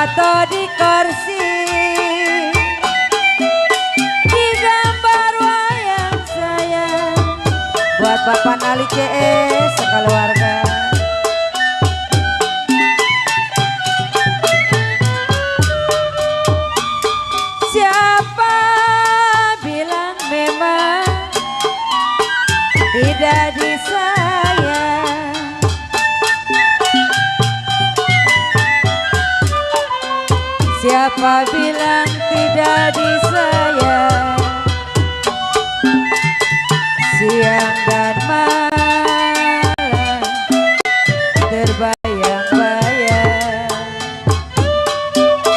Foto di kursi, di gambar wayang sayang, buat Bapak Nali CS sekeluarga. Siapa bilang memang tidak disayang? Siapa bilang tidak disayang? Siang dan malam terbayang-bayang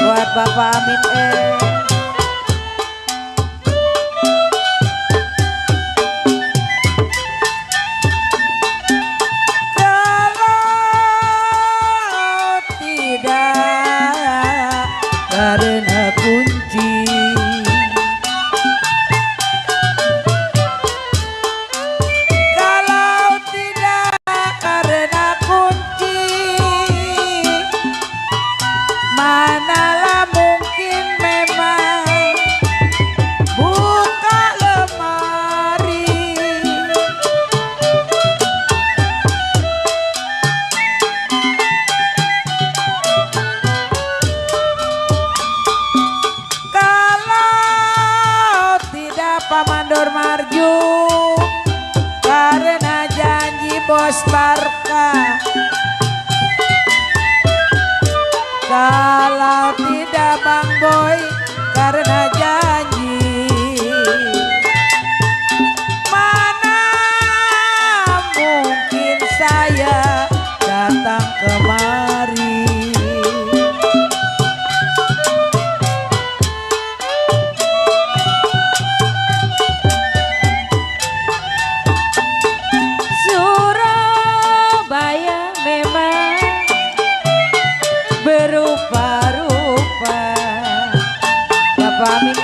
buat Bapak Amin karena kunci, kalau tidak karena kunci, manalah mungkin memang buka lemari. Pak Mandor Marju karena janji bos Barka, kalau tidak Bang Boy karena janji, mana mungkin saya datang kemari. Berupa-rupa Bapak Amin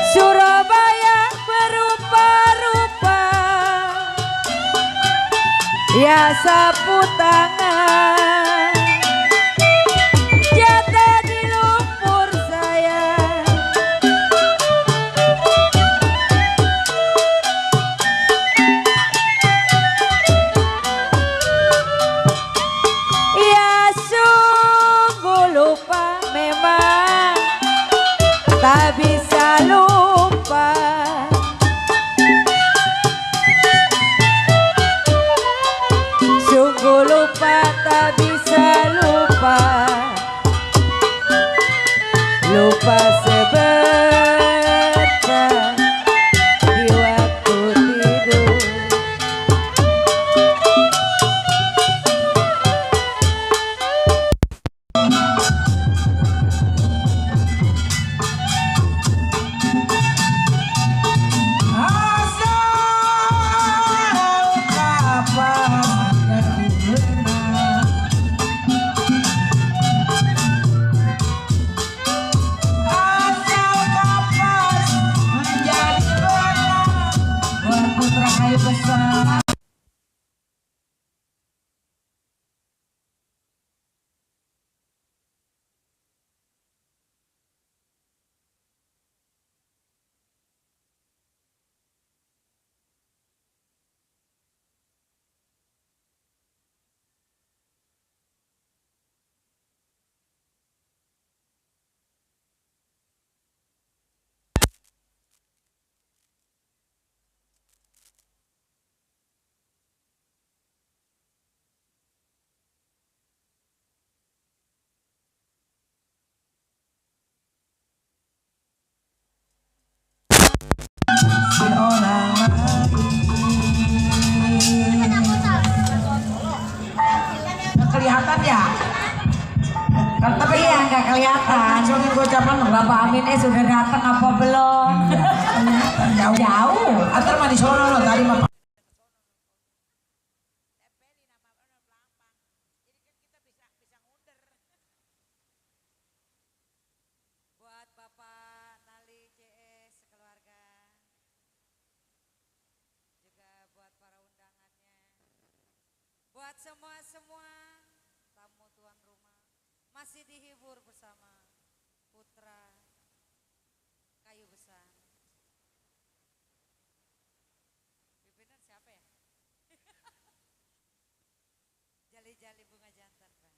Surabaya berupa-rupa, ya sapu tangan jatuh di lumpur sayang. Tak bisa lupa, sungguh lupa, tak bisa lupa, lupa sebentar di waktu tidur. Kelihatan ya? Tapi ya nggak kelihatan. Soalnya gue ucapan Bapak Amin sudah datang apa belum? Jauh. Atau mah di sono lo tadi mah. Buat Bapak Nali CS sekeluarga, juga buat para undangannya, buat semua tamu Masih dihibur bersama Putra Kayu Besar. Pimpinan siapa ya? Jali-jali bunga jantan, Bang.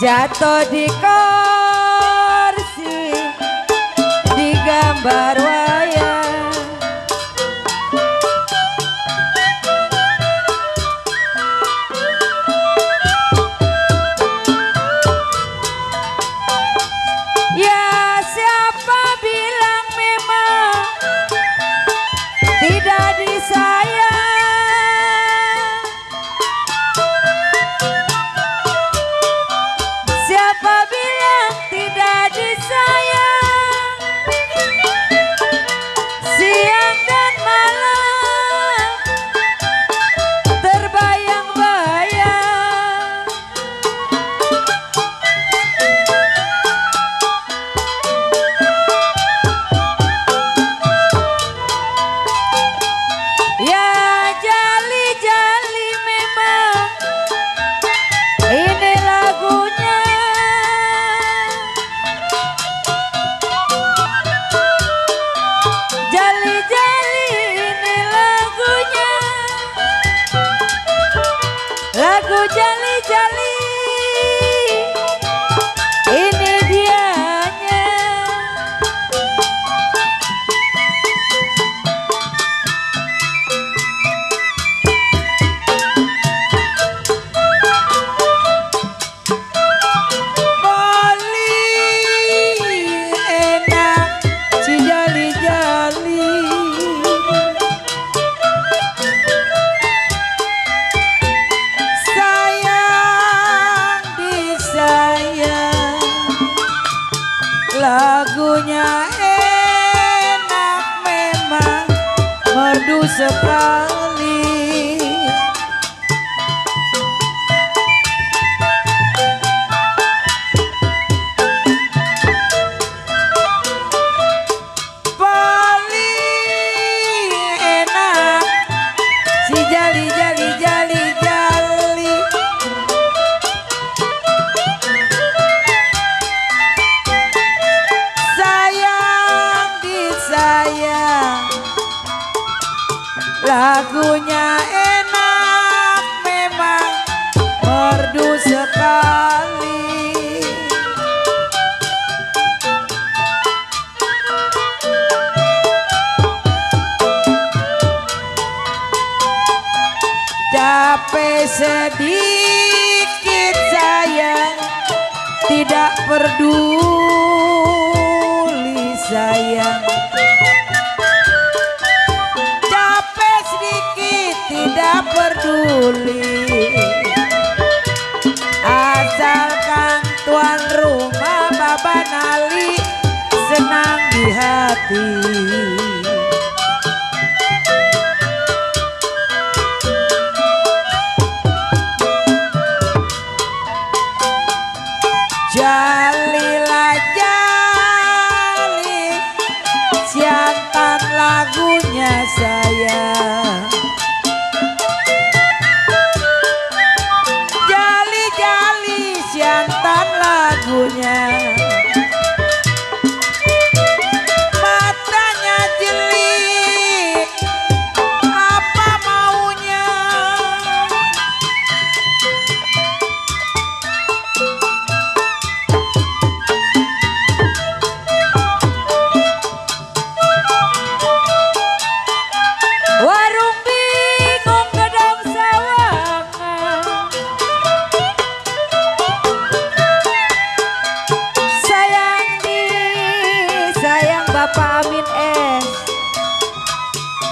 Jatuh di kursi di gambar wayang, ya siapa bilang memang tidak disayang. Siapa bilang tidak disayang? Siang dan malam terbayang-bayang. Ya jali-jali memang ini lagunya. Jali-jali ini lagunya, lagu jali-jali ini dianya. Paling enak si jali-jali, sayang disayang, lagunya enak memang merdu sekali. Paling enak si jali-jali jali-jali, sayang disayang, lagunya enak memang merdu sekali. Capek sedikit sayang, tidak peduli sayang. Capek sedikit tidak peduli, asalkan tuan rumah Baba Nali senang di hati. Jalilah jali, siantan lagunya sayang.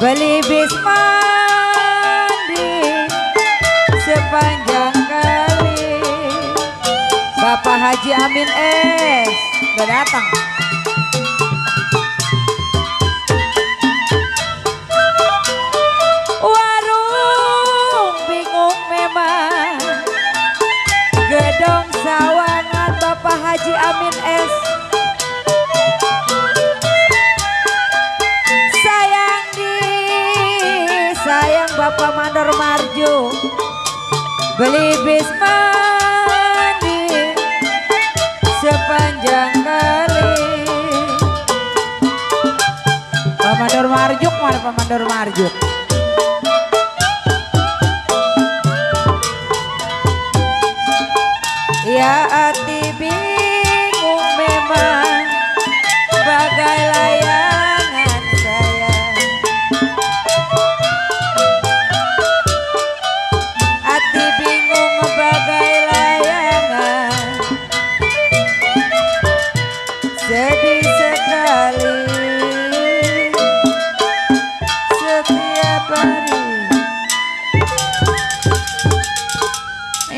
beli bis mandi sepanjang kali. Bapak Haji Amin S udah datang. Warung bingung memang, gedong sawangan Bapak Haji Amin S. Sayang Bapak Mandor Marjo, beli bis mandi sepanjang kali. Pak Mandor Marjuk, mana Pak Mandor Marjuk? Ya hati bingung memang, bagai layangan saya. Hati bingung bagai layangan, sedih sekali setiap hari.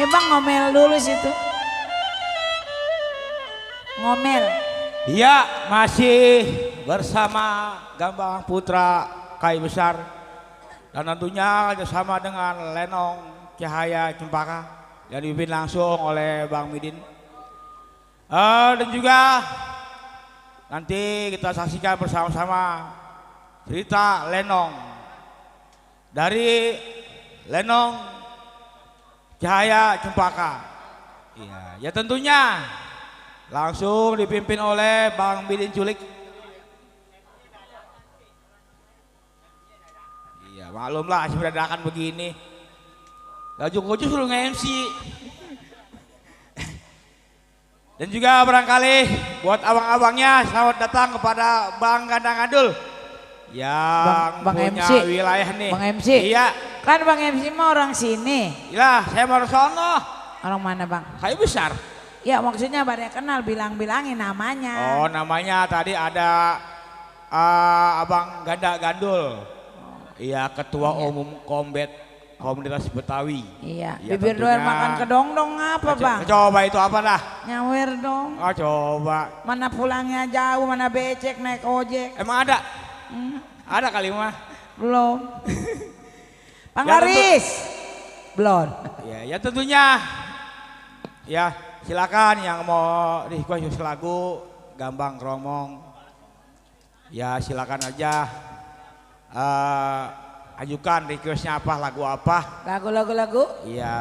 Bang ngomel dulu situ. Ngomel. Iya, masih bersama Gambang Putra Kai Besar dan tentunya bersama dengan Lenong Cahaya Cempaka yang dipimpin langsung oleh Bang Midin. Dan juga nanti kita saksikan bersama-sama cerita Lenong dari Lenong Cahaya Cempaka. Iya, ya tentunya langsung dipimpin oleh Bang Midin Culik. Iya, maklumlah dadakan begini. Laju-laju suruh nge-MC. Dan juga barangkali buat abang-abangnya selamat datang kepada Bang Gandang Adul yang Bang punya MC. wilayah nih. Bang MC. Iya. Kan Bang MC mah orang sini. Iya, saya baru sono. Orang mana Bang? Saya besar. Ya maksudnya baru kenal, bilang-bilangin namanya. Oh, namanya tadi ada Abang Ganda Gandul. Iya, Ketua Umum Kombet Komunitas Betawi. Iya, Ya, bibir tentunya. doer makan kedong-dong apa Bang? Coba itu apa dah? Nyawer dong. Oh, coba. Mana pulangnya jauh, mana becek naik ojek. Emang ada? Ada kali mah. Belum. Bang Ya, Haris. Belum. Ya tentunya. Ya, silakan yang mau request lagu Gambang Kromong. Ya, silakan aja. Ajukan requestnya apa, lagu apa? Lagu. Iya,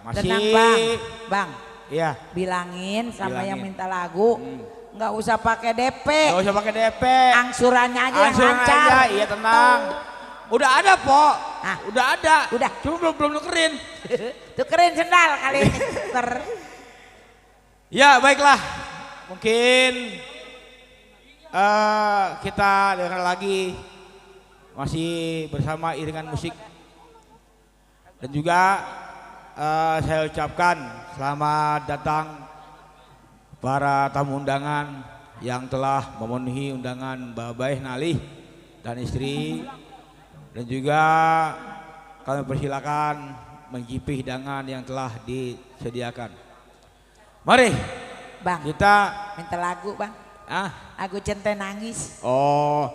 masih. Tenang Bang. Bang. Iya. Bilangin sama Bilangin. yang minta lagu. Nggak usah pakai DP. Gak usah pakai DP. Angsurannya aja yang Angsuran lancar. aja, iya tenang. Udah ada, Po. Hah? Udah ada. Udah. Cuma belum nukerin. Tukerin sendal kali ini. Tuker. Ya, baiklah. Mungkin kita dengar lagi masih bersama iringan musik. Dan juga saya ucapkan selamat datang para tamu undangan yang telah memenuhi undangan Mbak Baih Nalih dan istri. Dan juga kami persilakan mencicipi hidangan yang telah disediakan. Mari Bang, kita minta lagu Bang. Lagu Centai Nangis. Oh,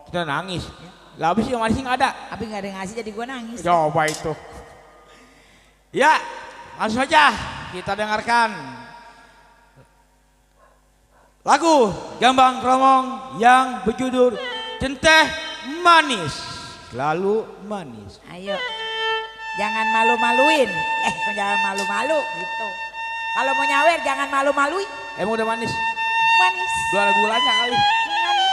kita nangis. Lah habis yang masih nggak ada. Tapi nggak ada yang ngasih jadi gue nangis. Coba itu. Ya, langsung saja kita dengarkan lagu Gambang Kromong yang berjudul Centeh Manis. Lalu manis. Ayo, jangan malu-maluin. Jangan malu-malu gitu. Kalau mau nyawer jangan malu-maluin. Emang udah manis? Manis. Belum ada gulanya kali. Manis.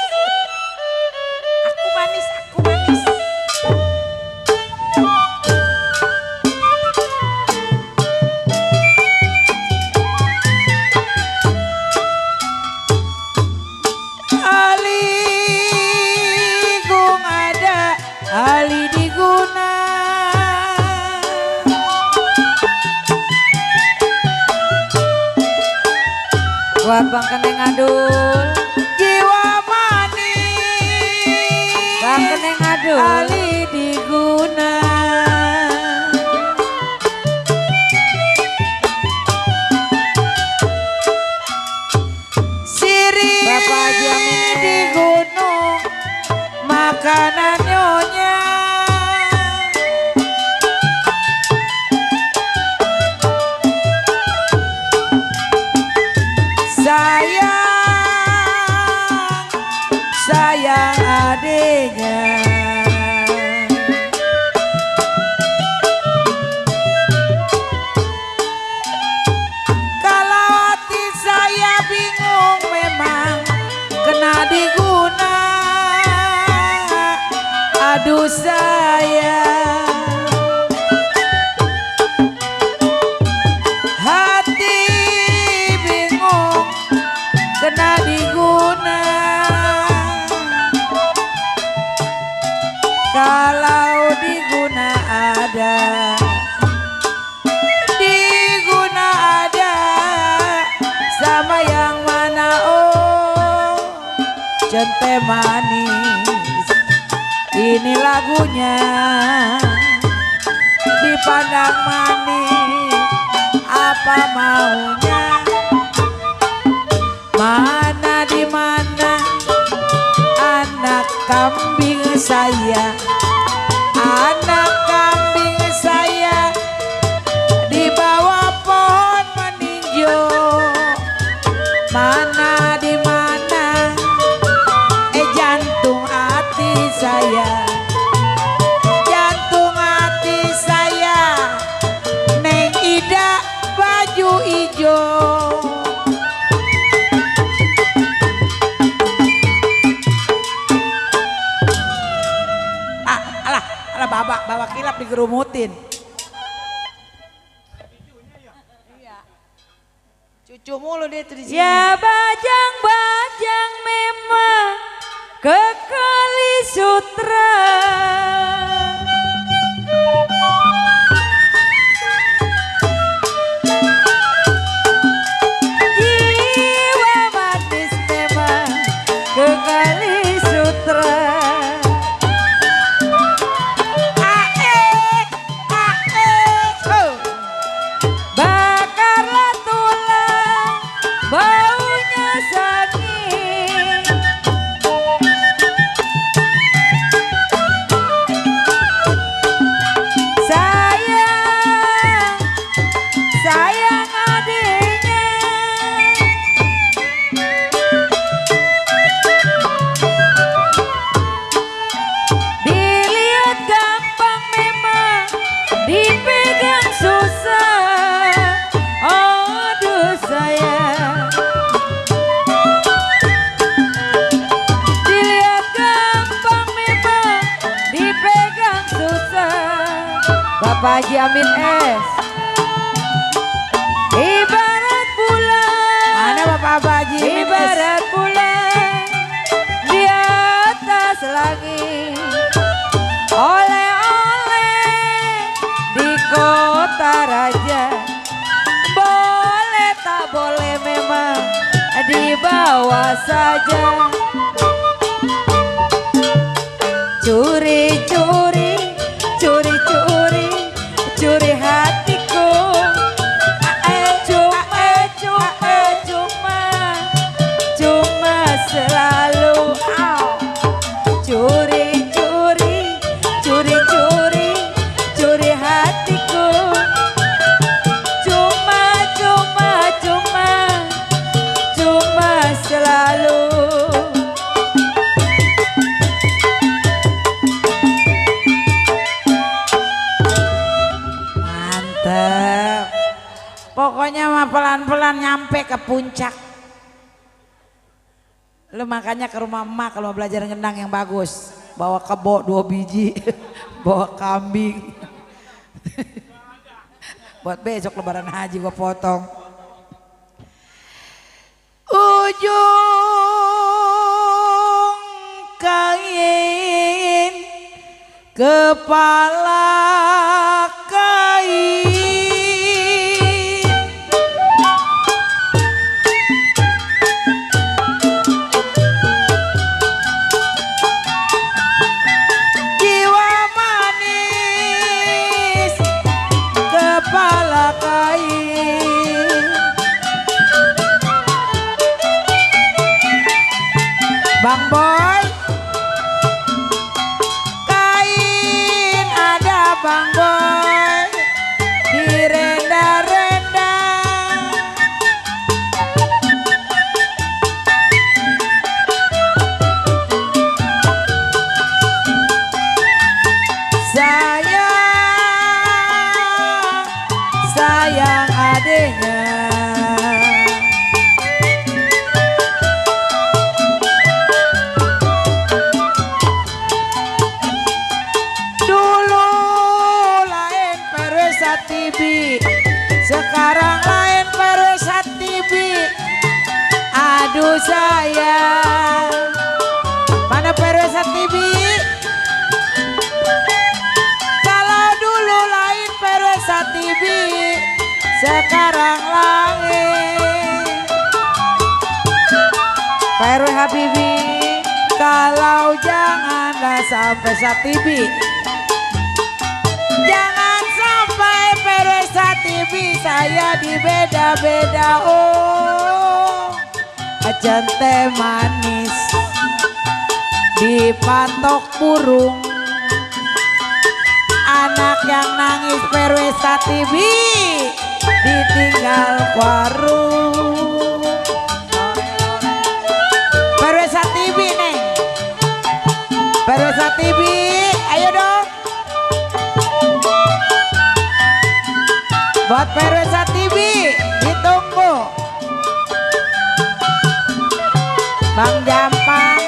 Aku manis, aku manis. Ali diguna buat Bang Keneng Adul jiwa manis. Bang Keneng Adul kali diguna. Sirih Bapak Jamin di gunung makanan nyonya. Sayang adiknya. Kalau hati saya bingung memang kena diguna. Aduh saya hati bingung kena diguna. Kalau diguna ada, diguna ada, sama yang mana oh cente manis. Ini lagunya dipandang manis, apa maunya? Mana di mana anak kambing saya, anak kambing saya di bawah pohon meninjau. Mana di mana jantung hati saya, jantung hati saya, Neng Ida baju hijau. Bawa kilap digerumutin. Cucu mulu dia tuh di sini. Ya bajang-bajang memang kekali sutra. Jiwa manis memang kekali sutra. Bapak Haji Amin S. Ibarat bulan. Mana Bapak Haji Amin S? Ibarat bulan di atas langit. Oleh-oleh di kota raja. Boleh tak boleh memang dibawa saja. Curi-curi, curi-curi, curi hatiku. Cuma selalu curi-curi, curi-curi, curi hatiku. Cuma selalu. Pokoknya mah pelan-pelan nyampe ke puncak. Lu makanya ke rumah emak kalau belajar ngendang yang bagus. Bawa kebo 2 biji, bawa kambing. Buat besok lebaran haji gua potong. Ujung kain kepala kain. Bang Boy kain ada Bang Boy direnda-renda sayang adiknya. Sekarang lain Perwesa TV. Aduh sayang, mana Perwesa TV? Kalau dulu lain Perwesa TV, sekarang lain Perwe Habibi. Kalau janganlah sampai TV, jangan sampai Perwesa TV saya dibeda-beda. Oh ajan teh manis dipatok burung, anak yang nangis Perwesa TV ditinggal warung. Perwesa TV neng, Perwesa TV ayo dong. Buat Perwesa TV ditunggu. Bang Jampang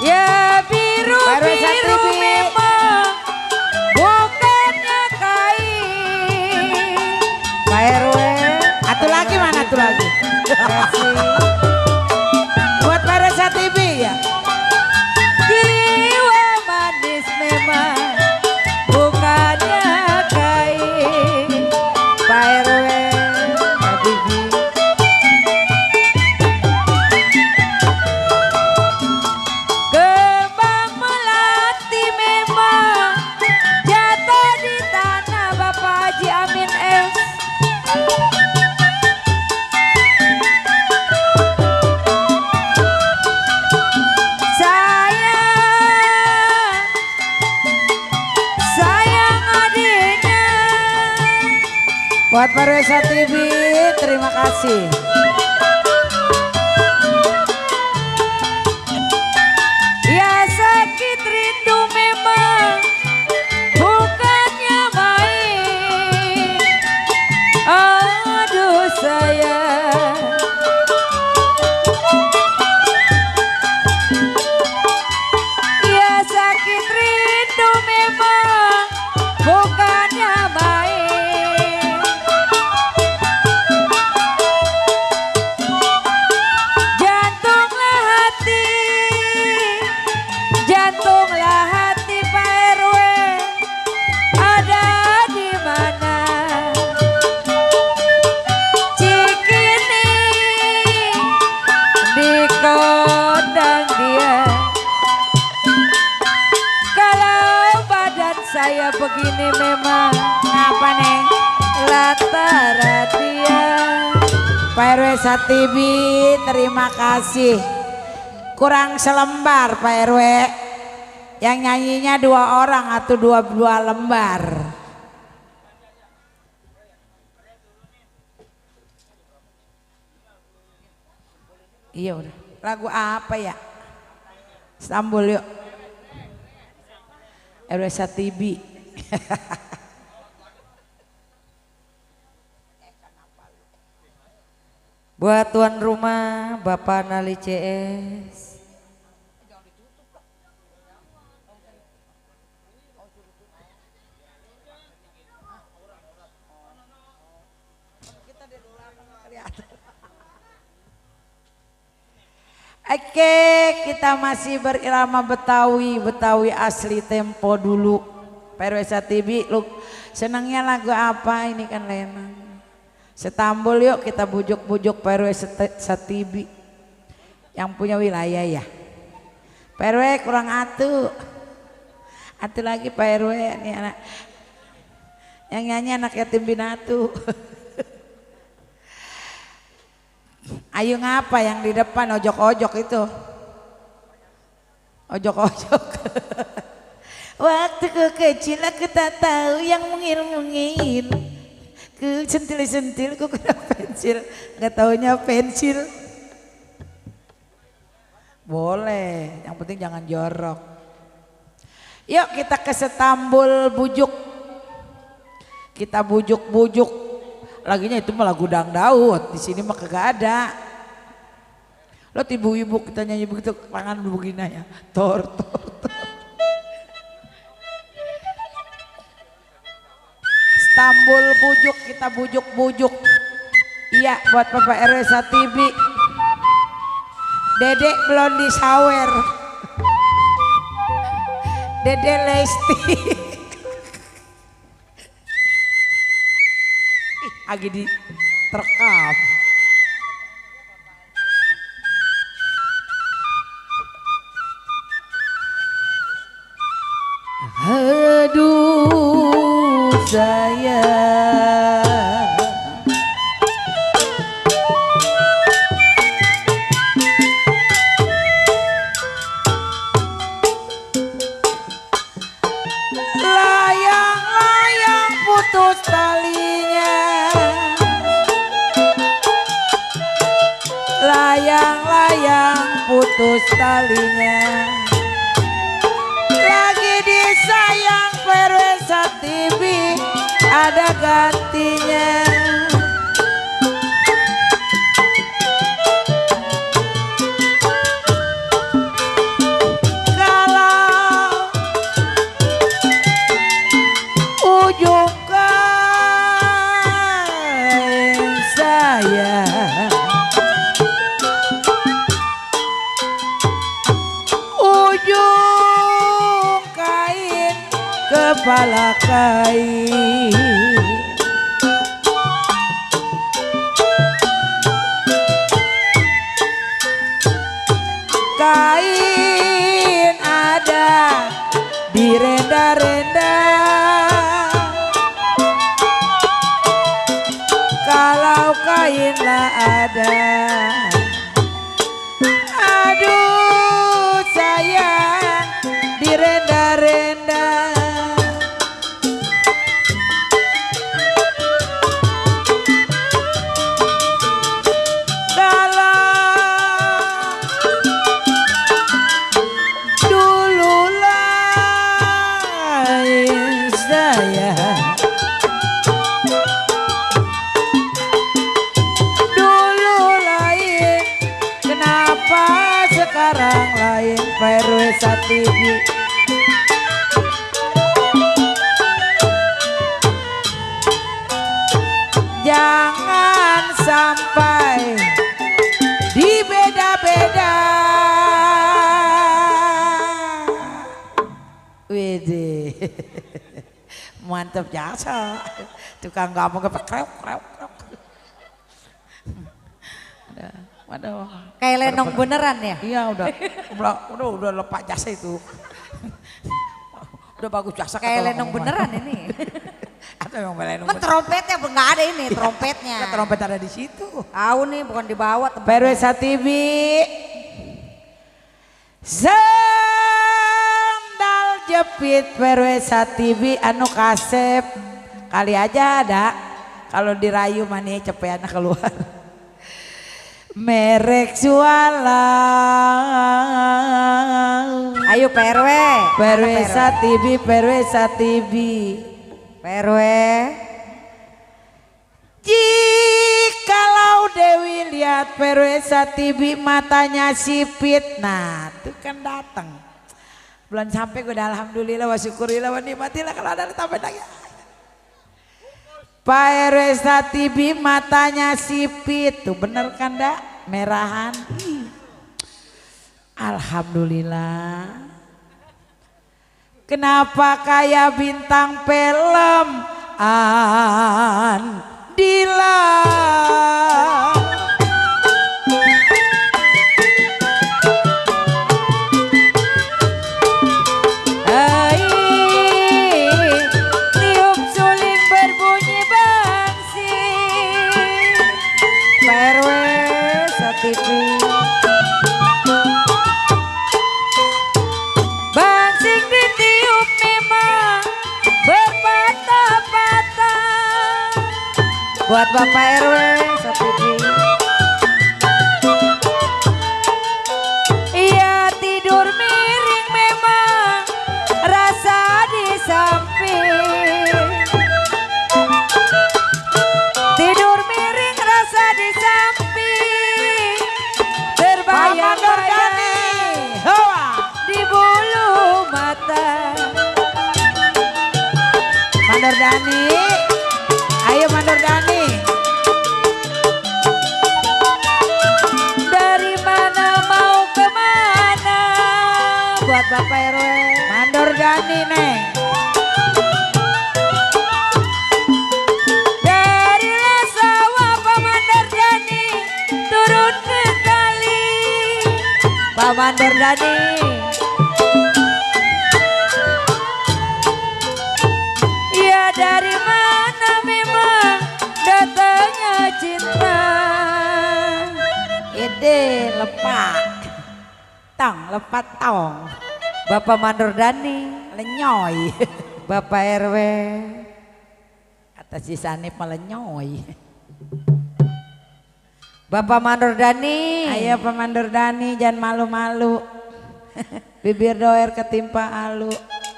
ya biru Perwesa biru TV. memang bukannya kain. Pak RW. Atu lagi mana atu lagi? Buat Perwesa TV ya. Jiwa manis memang bukannya kain. Pak RW. Habibi. Kembang melati memang jatuh di tanah Bapak Haji Amin S. Sayang adiknya. Buat Perwesa TV terima kasih. Ya sakit rindu memang bukannya main. Aduh sayang, ya sakit rindu memang bukannya main. Jantunglah hati Pak RW ada di mana? Cikini di kandang dia. Kalau badan saya begini memang Apa neng? lantaran dia. Perwesa TV terima kasih. Kurang selembar Pak RW. Yang nyanyinya 2 orang atau 2 lembar. Iya udah. Lagu apa ya? Istanbul yuk. Perwesa TV. Buat tuan rumah Bapak Nali CS. Oke, kita masih berirama Betawi, Betawi asli tempo dulu. Perwesa TV, lu senangnya lagu apa ini kan Lenang? Setambul yuk kita bujuk-bujuk Perwesa TV yang punya wilayah ya. PRW kurang atu lagi Pak RW nih anak yang nyanyi anak yatim binatu. Ayo ngapa yang di depan ojok-ojok itu? Ojok-ojok. Waktu ku kecil aku tak tahu yang mungil-mungil. Ku sentil-sentil ku kena pensil, nggak taunya pensil. Boleh, yang penting jangan jorok. Yuk kita ke Setambul bujuk. Kita bujuk-bujuk. Laginya itu mah lagu dangdut, di sini mah kagak ada. Lo ibu-ibu kita nyanyi begitu tangan begini ya. Tor tor tor. Setambul bujuk, kita bujuk-bujuk. Iya buat Bapak RW Satibi. Dedek belum disawer. Dede Lesti. Lagi di terekam. Aduh sayang, layang-layang putus talinya, layang-layang putus talinya. Sayang Perwe Satibi ada gantinya. Kalau ujung kain saya ujung kepala kain, kain ada di renda-renda, kalau kainlah ada. Aduh sayang di renda-renda. Sekarang lain Perwe Satibi. Jangan sampai dibeda-beda. Widih, mantap jasa. Tukang ngomong ke krep. Waduh. Kayak lenong beneran ya? Iya udah lepas jasa itu. Udah bagus jasa. Kayak lenong beneran ini. Atau yang lenong? Kan trompetnya nggak ada ini trompetnya. Trompet ada di situ. Tahu nih bukan dibawa. Perwe Satibi. Sandal jepit Perwe Satibi anu kasep. Kali aja ada. Kalau dirayu mani cepean keluar. Merek jualan. Ayo Perwe. Perwe Satibi, Perwe Satibi. Perwe. Jikalau Dewi lihat Perwe Satibi matanya sipit. Nah itu kan datang. Belum sampai gue udah alhamdulillah wa syukurillah wa nikmatillah kalau ada tambah lagi. Perwe Satibi matanya sipit tuh bener kan dak merahan. Alhamdulillah. Kenapa kayak bintang film Andila. TV. Bangsing ditiup memang berpatah-patah. Buat Bapak RW se-TV. Iya tidur miring memang rasa di samping. Tidur miring rasa di samping. Terbayang-bayang di bulu mata. Mandor Dani, ayo Mandor Dani. Dari mana mau kemana? Buat Bapak RW Mandor Dani neng. Dari sawah Pak Mandor Dani turun ke kali. Pak Mandor Dani. Ya dari mana memang datangnya cinta. Ide lepak lepat tong. Bapak Mandor Dani lenyoy. Bapak RW kata si Sanip melenyoy. Bapak Mandor Dani, ayo Pak Mandor Dani jangan malu-malu. Bibir doer ketimpa alu.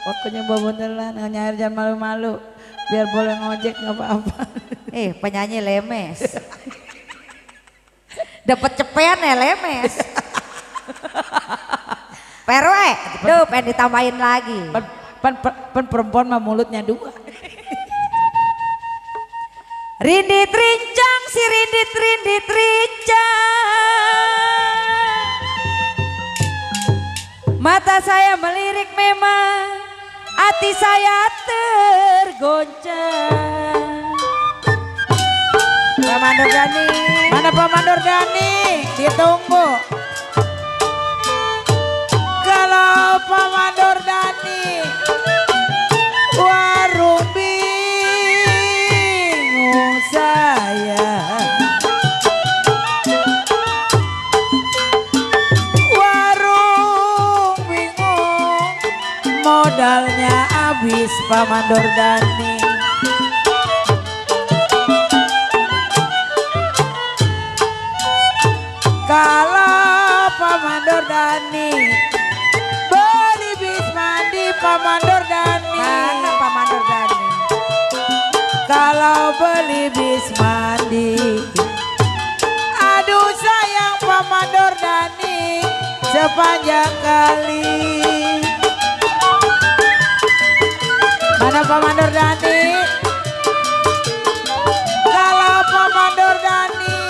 Waktunya babondelan nyair jangan malu-malu. Biar boleh ngojek nggak apa-apa. Penyanyi lemes. Dapat cepean ya lemes. Perwe, tuh pengen ditambahin lagi. Pen perempuan mah mulutnya dua. Rindit rincang si rindit rincang. Mata saya melirik memang, hati saya tergoncang. Pak Mandor Dani, mana Pak Mandor Dani? Ditunggu. Kalau Pak Mandor Dani warung bingung saya. Warung bingung modalnya habis Pak Mandor Dani. Kalau Pak Mandor Dani beli bis mandi Pak Mandor Dani. Mana Pak Mandor Dani? Kalau beli bis mandi, aduh sayang Pak Mandor Dani sepanjang kali. Mana Pak Mandor Dani? Kalau Pak Mandor Dani,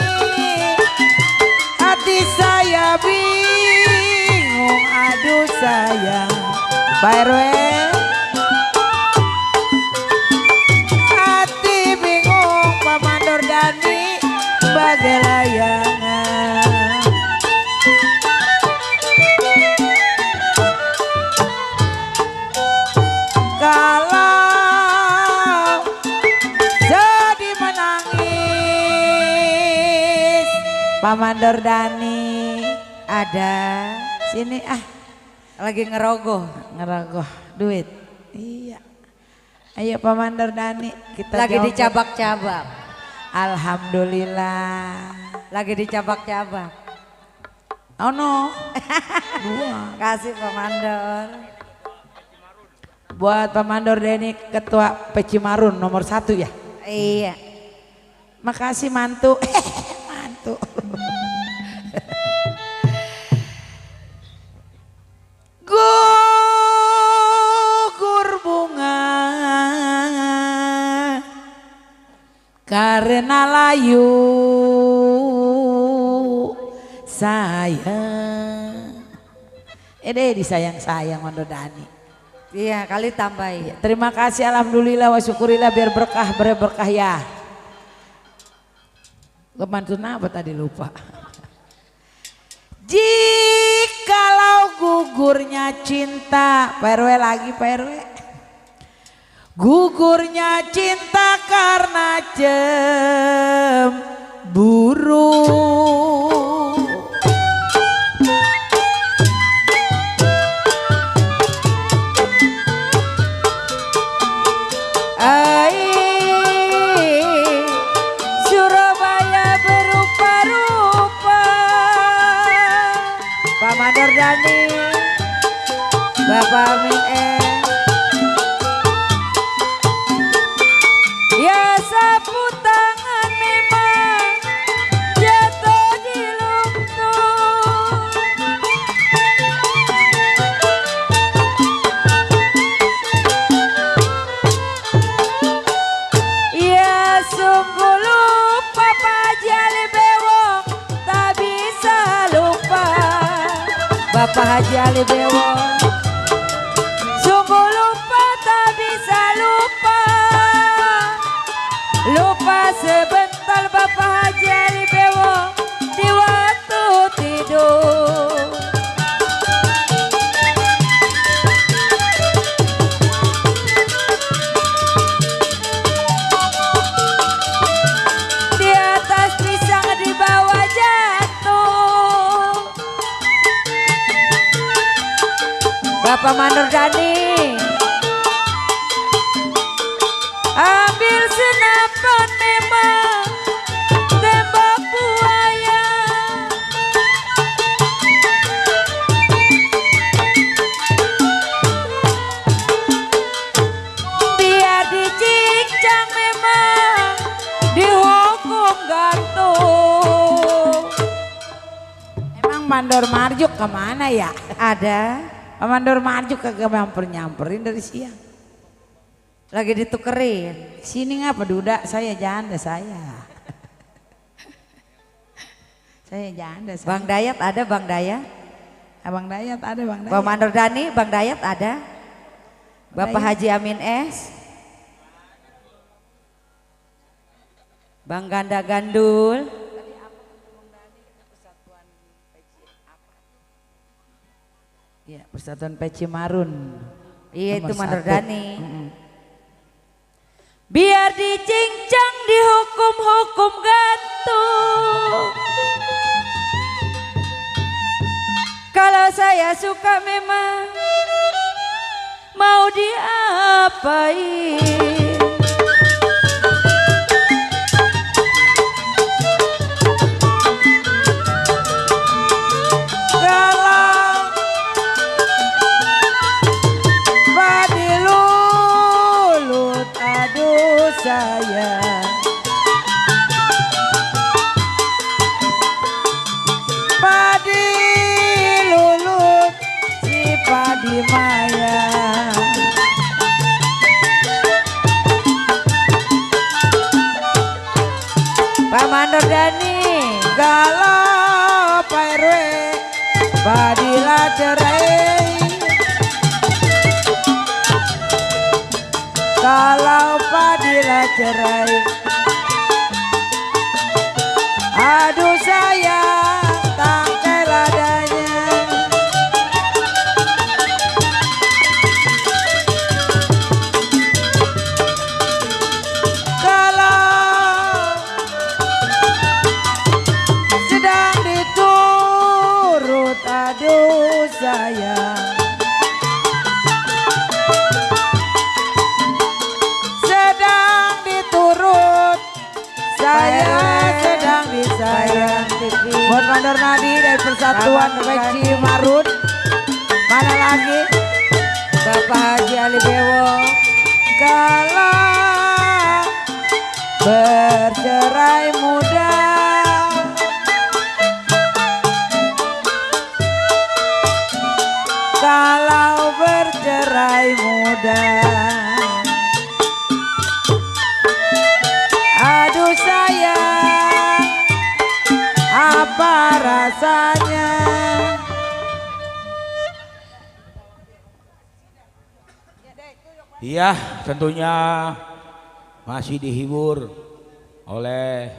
hati saya bingung, aduh sayang. Pak RW, hati bingung Pak Mandor Dani bagai layangan. Kalau jadi menangis Pak Mandor Dani ada sini lagi ngerogoh duit. Iya. Ayo Pak Mandor Dani kita lagi dicabak-cabak. Alhamdulillah. Lagi dicabak-cabak. Oh no. Dua. Kasih Pak Mandor. Buat Pak Mandor Dani ketua Pecimarun nomor 1 ya. Iya. Makasih mantu. Mantu. Gugur bunga karena layu sayang. Disayang-sayang Mandor Dani. Iya kali tambahin. Terima kasih alhamdulillah wa syukurillah biar berkah ya. Kemantun apa tadi lupa. Jikalau gugurnya cinta, Pak RW lagi Pak RW. Gugurnya cinta karena cemburu. Mandor Dani, Bapak Amin ya sapu tangan memang jatuh di lumpur. Ya sungguh lupa Pak Haji Bewok, tak bisa lupa Bapak Haji Ali Bewok. Sungguh lupa tak bisa lupa, lupa sebentar Bapak Haji Ali Bewok di waktu tidur. Di atas pisang di bawah jatuh Bapak Mandor Dani, ambil senapan memang tembak buaya. Biar dicincang memang dihukum gantung. Emang Mandor Marjuk kemana ya? Ada Pak Mandor Marjuk kagak nyamperin dari siang. Lagi ditukerin. Sini ngapa duda? Saya janda saya. Saya janda. Saya. Bang Dayat ada Bang Dayat? Abang Dayat ada Bang Dayat. Bang Mandor Dani, Bang Dayat ada? Bapak Haji Amin S? Bang Ganda Gandul? Iya, Persatuan Peci Marun. Iya itu Nomor Mandor 1. Dani. Biar dicincang dihukum-hukum gantung. Kalau saya suka memang mau diapain. Saya padi lulut si padi maya. Pak Mandor Dani galau Pak RW padilah cerai. Kalau padilah cerai, aduh sayang tangkai ladanya. Kalau sedang diturut, aduh sayang. Saya sedang disayang. Buat Mandor Nadi dari Persatuan Peci Marun. Mana lagi? Bapak Haji Ali Bewok. Kalau bercerai muda, kalau bercerai muda, aduh sayang, apa rasanya? Iya, tentunya masih dihibur oleh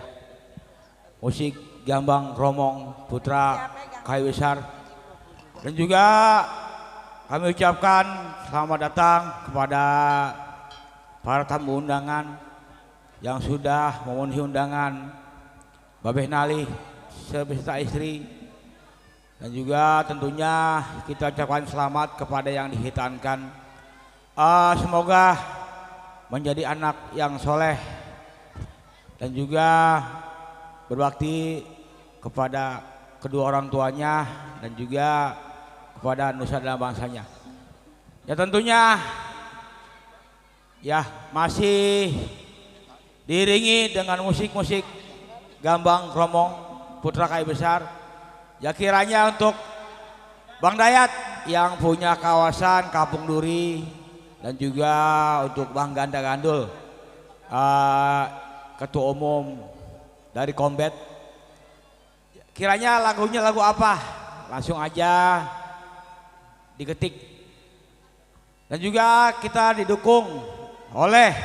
musik Gambang Romong Putra Kayu Besar. Dan juga kami ucapkan selamat datang kepada para tamu undangan yang sudah memenuhi undangan Babeh Nali beserta istri. Dan juga tentunya kita ucapkan selamat kepada yang dihitankan. Semoga menjadi anak yang soleh dan juga berbakti kepada kedua orang tuanya dan juga kepada nusa dan bangsanya. Ya tentunya ya masih diiringi dengan musik-musik Gambang Kromong Putra Kai Besar. Ya kiranya untuk Bang Dayat yang punya kawasan Kampung Duri dan juga untuk Bang Ganda Gandul ketua umum dari Kombet, kiranya lagunya lagu apa langsung aja diketik. Dan juga kita didukung oleh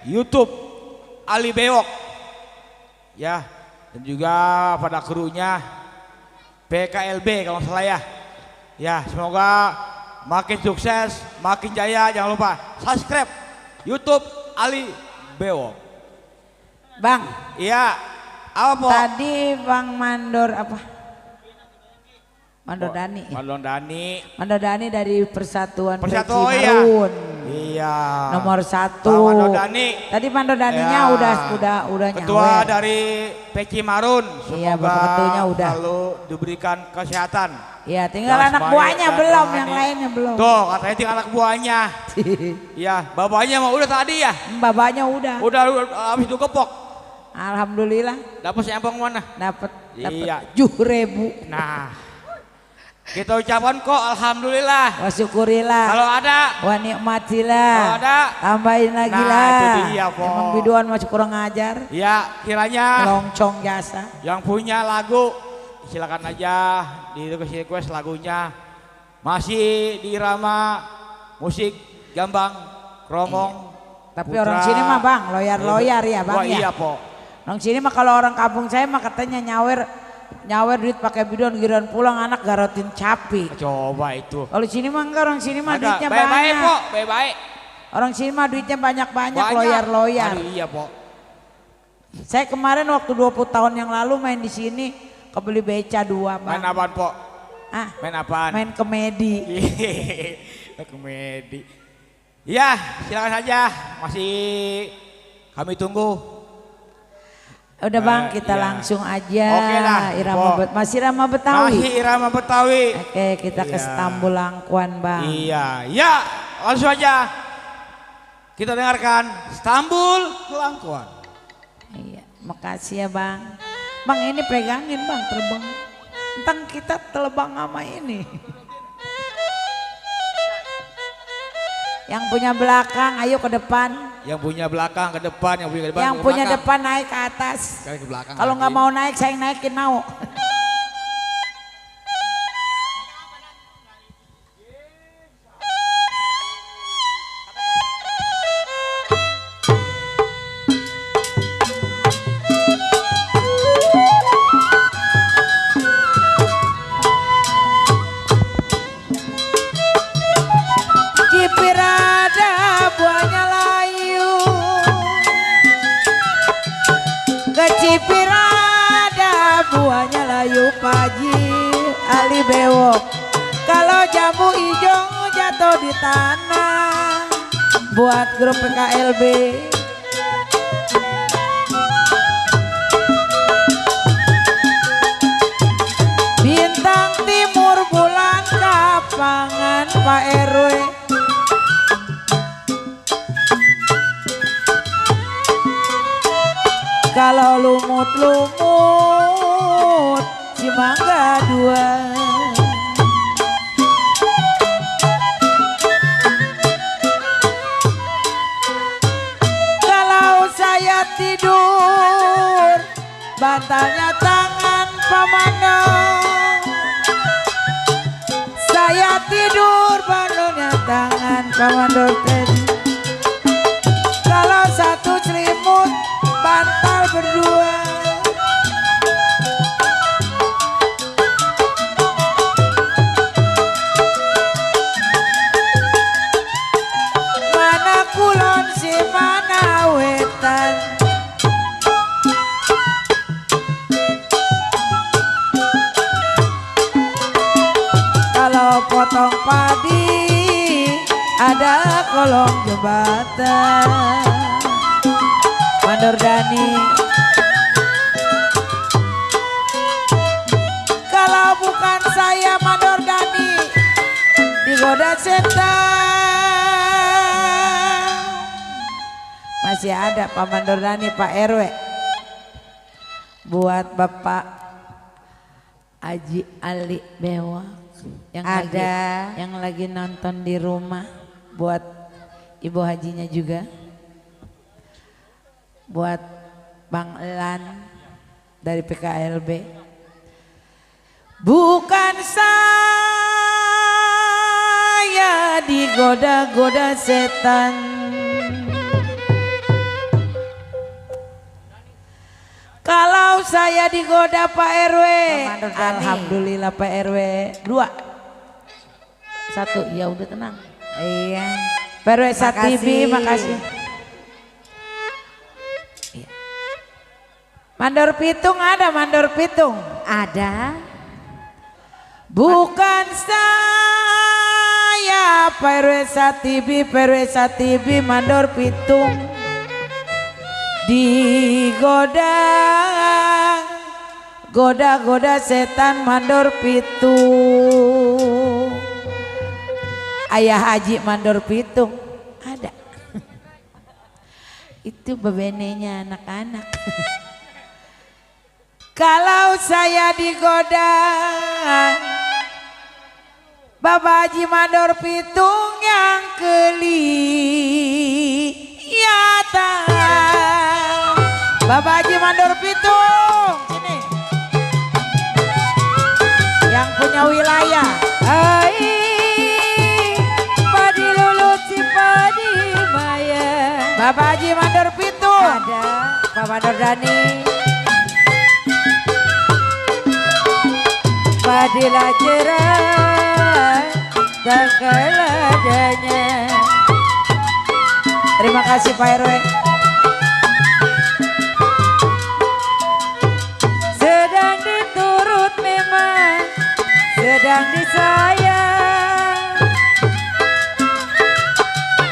YouTube Ali Bewok ya, dan juga pada krunya PKLB kalau salah ya. Ya semoga makin sukses, makin jaya. Jangan lupa subscribe YouTube Ali Bewok. Bang, Iya, apa po? tadi Bang Mandor apa? Mandor Dani. Mandor Dani. Mandor Dani dari Persatuan Peci Oh iya. Marun. Iya. Nomor 1. Pak Mandor Dani. Tadi Mandor Daninya Ya. udah Ketua nyawer. dari Peci Marun. Iya, Semoga ketuanya udah. selalu diberikan kesehatan. Iya, tinggal Dan anak semuanya buahnya dan belum, rohani. yang lainnya belum. Tuh katanya tinggal anak buahnya. Iya, bapaknya mah udah tadi ya. Babanya udah. Udah habis itu kepok. Alhamdulillah Dapat sempong mana? dapat Iya. 7.000. Nah, kita ucapkan kok alhamdulillah. Wa syukurilah. Kalau ada, Wa nikmatillah. kalau ada, Tambahin lagi Nah, lah. itu dia, Po. Emang biduan masih kurang ajar. ya kiranya Loncong jasa. yang punya lagu silakan aja di request lagunya. Masih di irama musik Gambang Kromong. Tapi Putra. orang sini mah Bang, loyar ya Bang Wah, ya. iya po. Orang sini mah kalau orang kampung saya mah katanya nyawer duit pakai bidon, giliran pulang anak garotin capi. Coba itu. Kalau sini mah enggak, orang sini mah Ada duitnya baik-baik banyak. po, baik-baik. Orang sini mah duitnya banyak-banyak, Banyak. loyar-loyar. Aduh, iya po. Saya kemarin waktu 20 tahun yang lalu main di sini kebeli beca 2 Bang. Main apaan po? Ah, Main apaan? main komedi. Komedi. Ya, silakan saja. Masih kami tunggu. Udah Bang, kita iya. langsung aja. Oke dah, Po. Masih irama Betawi. Masih irama Betawi. Oke, kita ke Iya. Stambul Langkuan Bang. Iya, ya langsung aja kita dengarkan Stambul Langkuan. Iya, makasih ya Bang. Bang ini pegangin Bang, terbang. Entang kita terbang sama ini. Yang punya belakang, ayo ke depan. Yang punya belakang ke depan, yang punya ke depan. Yang ke punya belakang. depan naik ke atas. Sekali ke belakang. Kalau nggak lagi. mau naik, saya yang naikin mau. Cipirada buahnya layu, kecipirada buahnya layu Paji Ali Bewok. Kalau jambu hijau jatuh di tanah, buat grup PKLB. Bintang timur bulan kapangan Pak RW. Kalau lumut-lumut si mangga 2. Kalau saya tidur bantalnya tangan pamandang. Saya tidur bantalnya tangan pamandang tadi. Kalau satu selimut bantal berdua. Mana kulon si mana wetan. Kalau potong padi ada kolong jembatan. Mandor Dani. digoda setan. Masih ada Pak Mandordani, Pak RW. Buat Bapak Haji Ali Bewa yang Ada. yang lagi nonton di rumah, buat Ibu Hajinya juga, buat Bang Elan dari PKLB. Bukan saya digoda-goda setan, kalau saya digoda Pak RW. Alhamdulillah Pak RW 2 1 ya udah tenang. Iya. Pak RW Satibi makasih. Iya. Mandor Pitung ada, Mandor Pitung Ada. bukan saya Pak RW Satibi Mandor Pitung digoda goda setan Mandor Pitung. Ayah Haji Mandor Pitung ada. Itu bebenenya anak-anak. Kalau saya digoda Bapak Haji Mandor Pitung yang kelihatan. Bapak Haji Mandor Pitung sini, yang punya wilayah. Ai padi lulut si padi maya. Bapak Haji Mandor Pitung Ada Pak Mandordani. Padilah cerah tanggal adanya. Terima kasih Pak RW. Sedang diturut memang, sedang disayang,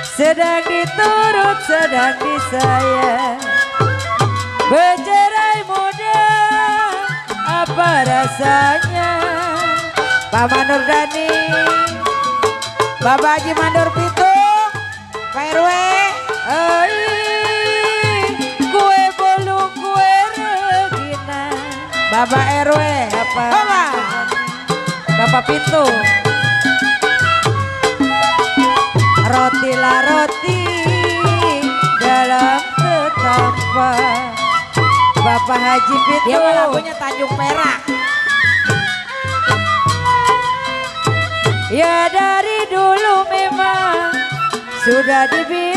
sedang diturut, sedang disayang. Bercerai muda, apa rasanya? Pak Mandordani, Bapak Haji Mandor Pitung, Pak RW. Ai, kue bolu kue regina. Bapak RW. Bapak, Bapak Pitu. Roti lah roti dalam tetampa. Bapak Haji Pitu. Dia mah lagunya Tanjung Perak. Ya dari dulu memang sudah dibilang.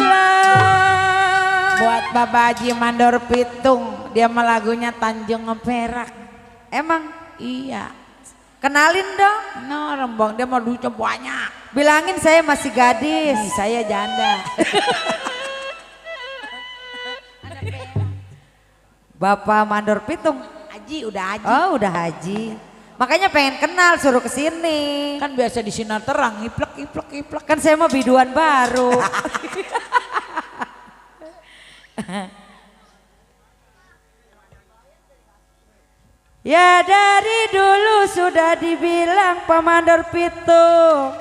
Buat Bapak Haji Mandor Pitung, dia mah lagunya Tanjung Perak. Emang Iya. kenalin dong. No, rembang dia mau duitnya banyak. Bilangin saya masih gadis. Ih, saya janda. Bapak Mandor Pitung. Haji udah haji. Oh udah haji. Makanya pengen kenal suruh kesini. Kan biasa di sinar terang, iplek. Kan saya mau biduan baru. Ya dari dulu sudah dibilang Pak Mandor Pitung,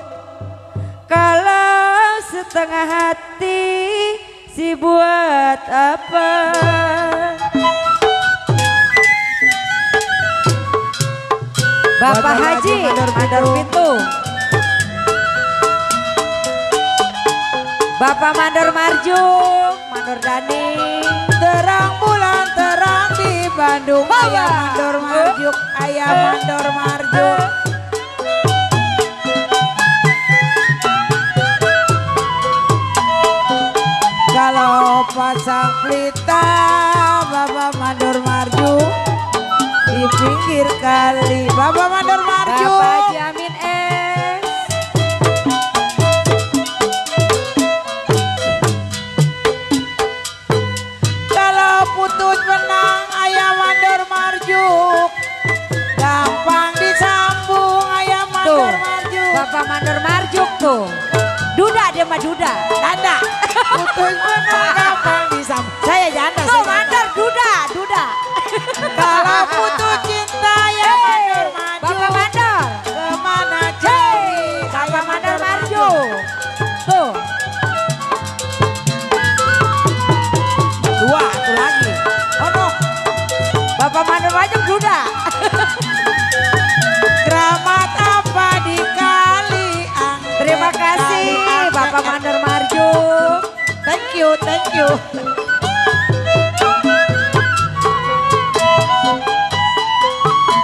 kalau setengah hati si buat apa? Bapak Haji Mandor Pitung, Bapak Mandor Marjuk, Mandordani. Terang bulan terang di Bandung. Ayah Mandor Marjuk, ayah Mandor Marjuk. Kalau pasang pelita Bapak Mandor Marjuk di pinggir kali. Bapak Mandor Marjuk. Bapak Jamin es. Kalau putus benang ayah Mandor Marjuk, gampang disambung ayah Tuh, Mandor Marjuk. Bapak Mandor Marjuk tuh. Duda dia mah duda. Janda, putus benang gampang disambung. Saya janda. Tuh saya Mandor duda. Kalau putus cinta ya Mandor Marjuk. Bapak Mandor. Kemana cari? Bapak Mandor Marjuk.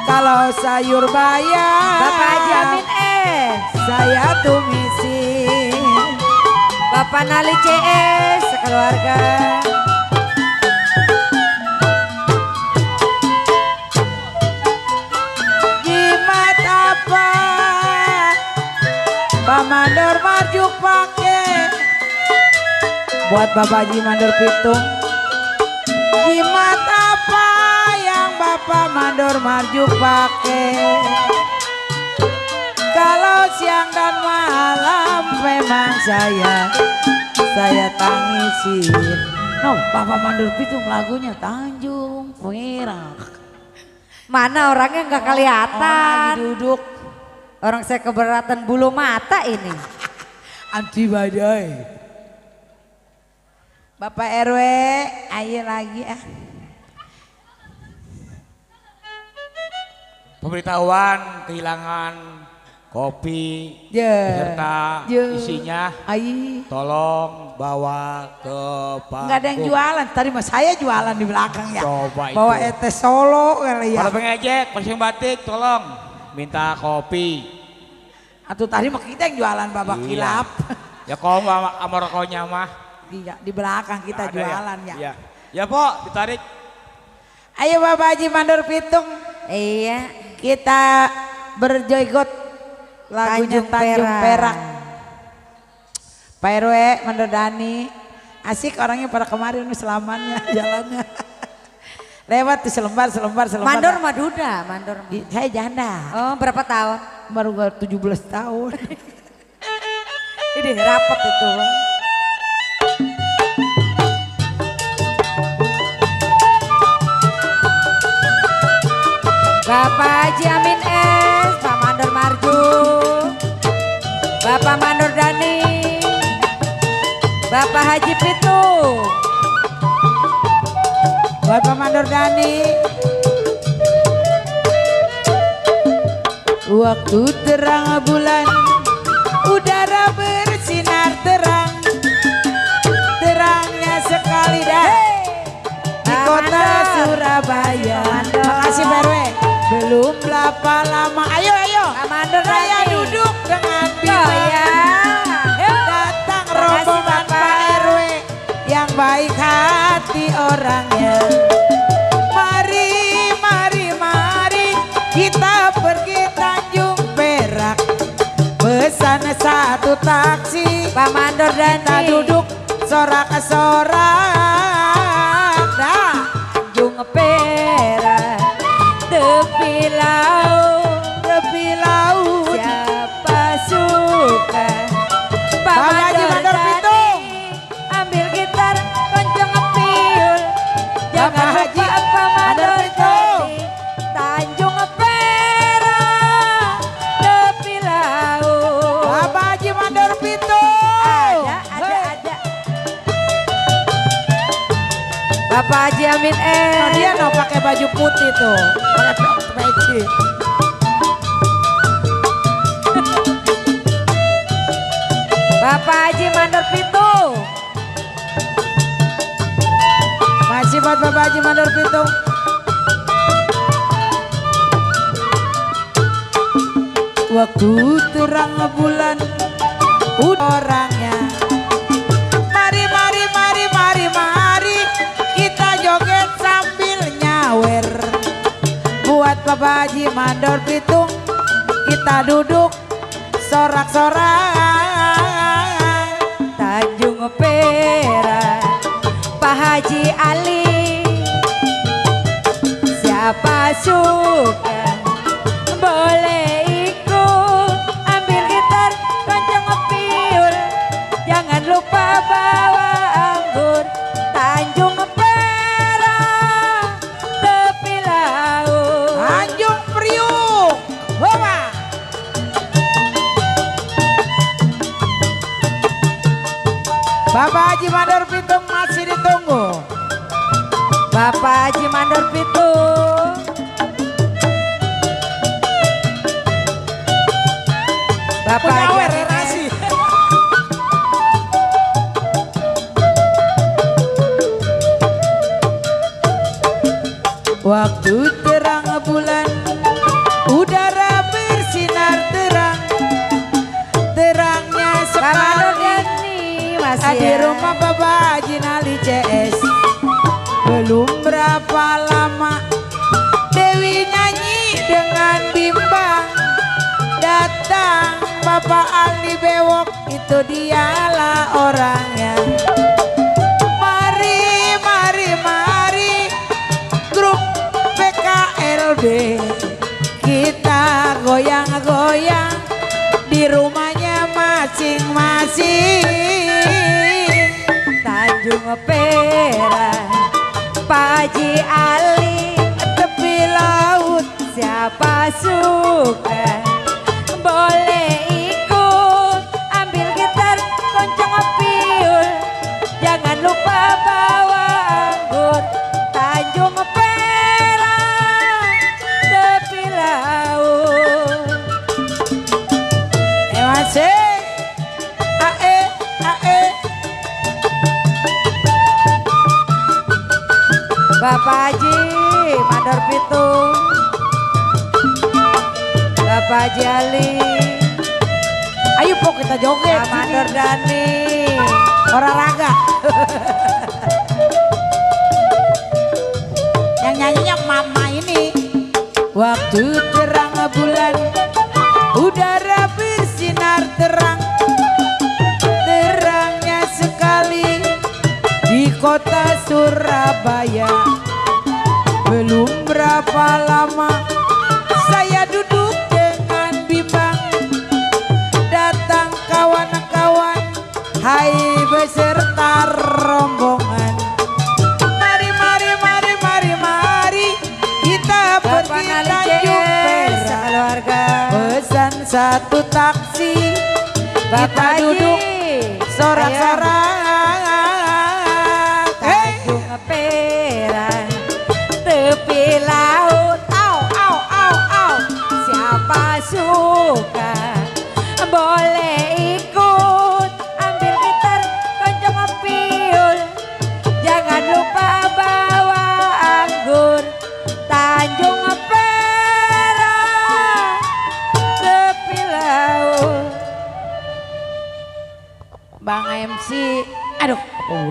Kalau sayur bayam Bapak Haji Amin saya tumisin. Bapak Nali CS sekeluarga. Jimat apa Pak Mandor marjuk pakai buat Bapak Haji Mandor Pitung. Jimat apa yang Bapak Mandor marjuk pakai? Kalau siang dan malam memang saya tangisin. No, Bapak Mandor Pitung lagunya Tanjung Perak. Mana orangnya nggak kelihatan. Orang lagi duduk. Orang saya keberatan bulu mata ini. Anti badai. Bapak RW, ayo lagi ah. Pemberitahuan kehilangan kopi beserta isinya Ayo. tolong bawa ke Pak. Enggak ada yang jualan. Tadi mas saya jualan di belakang ya. Coba bawa itu. etes Solo kali ya. Kalau pengejek, pasien batik tolong minta kopi. Atau tadi mah kita yang jualan babak Iya. kilap. Ya kalau nggak sama rokoknya mah. Iya, di belakang kita Ada jualan ya. Iya. Ya Pok, ditarik. Ayo Bapak Haji Mandor Pitung, Iya. kita berjogot lagunya Tanjung Perak. Pak RW Mandor Dani, asik orangnya pada kemarin selamannya jalannya. Lewat tuh selembar. Mandor Maduda, Mandor. Saya janda, Oh, berapa tahun? baru 17 tahun. Ini rapat itu. Bapak Haji Amin Pak Mandor Marju, Bapak Mandor Dani, Bapak Haji Pitu, Bapak Mandor Dani. Waktu terang bulan, udara bersinar terang, terangnya sekali dah di kota Surabaya. Makasih Pak RW. Belum berapa lama, ayo Pak Mandor saya Dani. duduk dengan Oh ya. datang rombongan Pak RW yang baik hati orangnya. Mari kita pergi Tanjung Perak, pesan satu taksi, Pak Mandor Dani. kita duduk sorak-sorak. Dah. Tanjung Perak, tepi laut, siapa suka. Pak Bapak Haji Mandor Dani, Pitung. ambil gitar, kenceng ngepiul. Jangan Bapak Haji lupa Pak Mandor Mandor Pitung. Dani. Tanjung Perak, tepi laut. Bapak Haji Mandor Pitung. Ada. Bapak Haji Amin Nah, dia no pakai baju putih tuh, pakai peci. Bapak Haji Mandor Pitu. Masih buat Bapak Haji Mandor Pitung. Waktu terang bulan, orangnya. Mari, kita joget sambil nyawer. Buat Bapak Haji Mandor Pitung, kita duduk sorak-sorak. Tanjung Perak, Pak Haji Ali, siapa suka boleh ikut, ambil gitar, kenceng ngepiul, jangan lupa bawa anggur. Tanjung Perak, tepi laut. Tanjung Priuk, bawa. Bapak Haji Mandor Pitung masih ditunggu. Bapak Haji Mandor Pitu. Bapak Haji Penyawer Amin relasi. Bapak Ali Bewok, itu dialah orangnya. Mari, mari, mari, grup PKLB, kita goyang-goyang di rumahnya masing-masing. Tanjung Perak, Pak Haji Ali, tepi laut siapa suka boleh ikut, ambil gitar koncong piul, jangan lupa bawa anggur. Tanjung Perak, tepi laut. Masih ae ae. Bapak Haji Mandor Pitung, Bapak Haji Ali, ayo pok kita joget. Pak Mandor Dani, olahraga. Yang nyanyinya mama ini. Waktu terang bulan, udara bersinar terang, terangnya sekali di kota Surabaya. Belum berapa lama saya duduk dengan bimbang, datang kawan-kawan, hai beserta rombongan. Mari, mari, mari, mari, mari, kita pergi Tanjung Perak. Keluarga pesan satu taksi, kita duduk sorak-sorak. Tanjung Perak, tepi laut, au, au, au, au, siapa suka boleh ikut, ambil gitar koncong piul, jangan lupa bawa anggur. Tanjung Perak, tepi laut. Bang MC, aduh,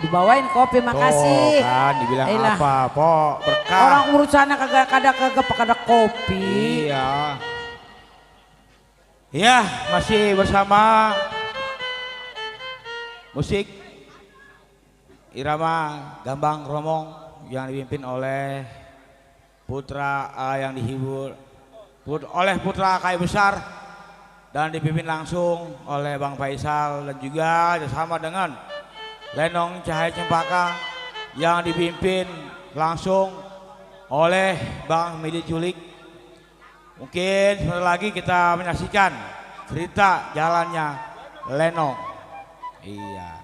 dibawain kopi, makasih. Tuh kan dibilang Elah. apa, Pok, berkah. Orang urusannya kagak ada kopi. Iya. Ya, masih bersama musik irama Gambang Kromong yang dipimpin oleh Putra yang dihibur oleh Putra Kayu Besar dan dipimpin langsung oleh Bang Faisal, dan juga bersama dengan Lenong Cahaya Cempaka yang dipimpin langsung oleh Bang Midi Culik. Mungkin sebentar lagi kita menyaksikan cerita jalannya Lenong. Iya.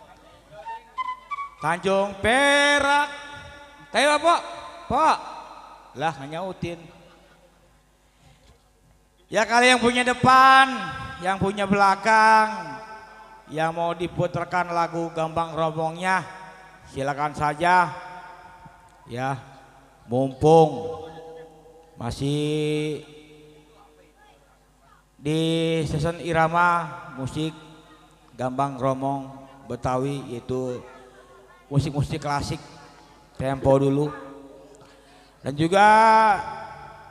Tanjung Perak. Tayo Pak. Pak. Lah nyautin. Ya kalian yang punya depan, yang punya belakang, yang mau diputarkan lagu Gambang Kromongnya, silakan saja. Ya, mumpung masih di season irama musik Gambang Kromong Betawi, yaitu musik-musik klasik tempo dulu. Dan juga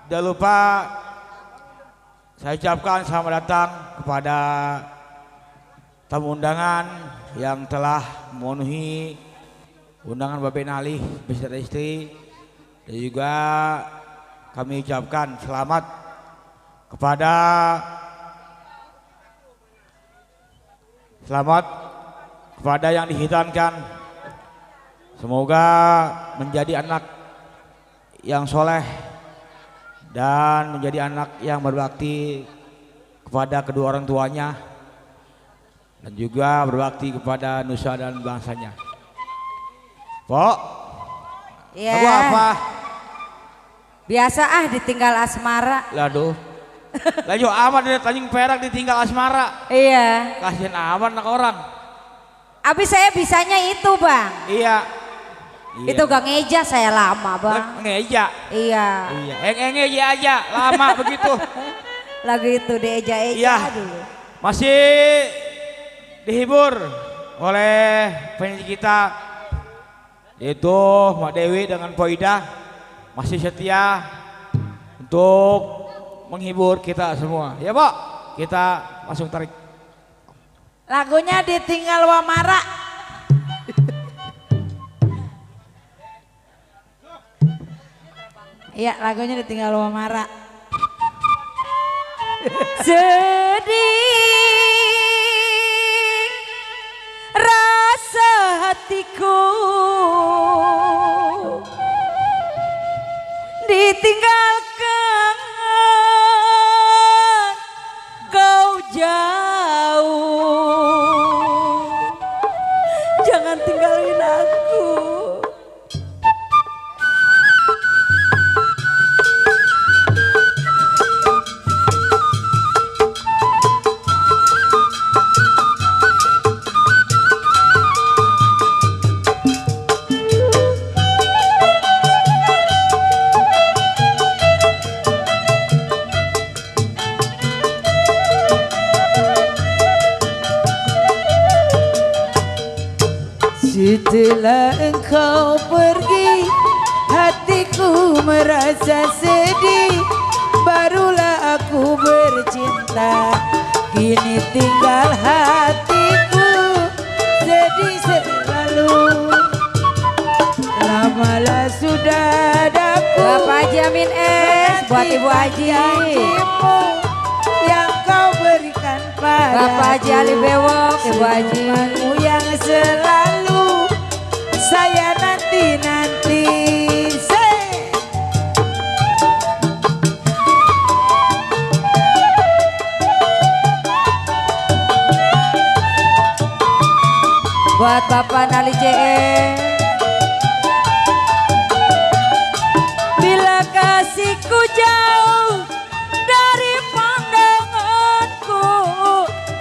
jangan lupa saya ucapkan selamat datang kepada tamu undangan yang telah memenuhi undangan Bapak Nali beserta istri, dan juga kami ucapkan selamat kepada yang dihitankan. Semoga menjadi anak yang soleh dan menjadi anak yang berbakti kepada kedua orang tuanya, dan juga berbakti kepada nusa dan bangsanya. Pok, lagu apa? Biasa ditinggal asmara. Laduh, laju amat dari Tanjung Perak ditinggal asmara. Iya. Kasihan amat anak orang. Abis saya bisanya itu bang. Iya. Itu gak ngeja saya lama bang. Ngeja. Iya. Iya. Ngeja aja lama begitu. Lagu itu dieja-eja Iya. dulu. Masih dihibur oleh penyanyi kita, yaitu Mak Dewi dengan Poida, masih setia untuk menghibur kita semua. Ya Pak, kita langsung tarik. Lagunya Ditinggal Wamara. Iya, lagunya Ditinggal Wamara. Sedih rasa hatiku ditinggalkan kau jauh, jangan tinggalin aku. Setelah engkau pergi, hatiku merasa sedih. Barulah aku bercinta, kini tinggal hatiku sedih selalu. Lamalah sudah daku Bapak Haji Amin buat Ibu Haji. Yang kau berikan pada Bapak Haji Ali Bewok, Ibu Haji. yang selalu saya nanti-nanti. Buat Bapak Nali JE. Bila kasihku jauh dari pandanganku,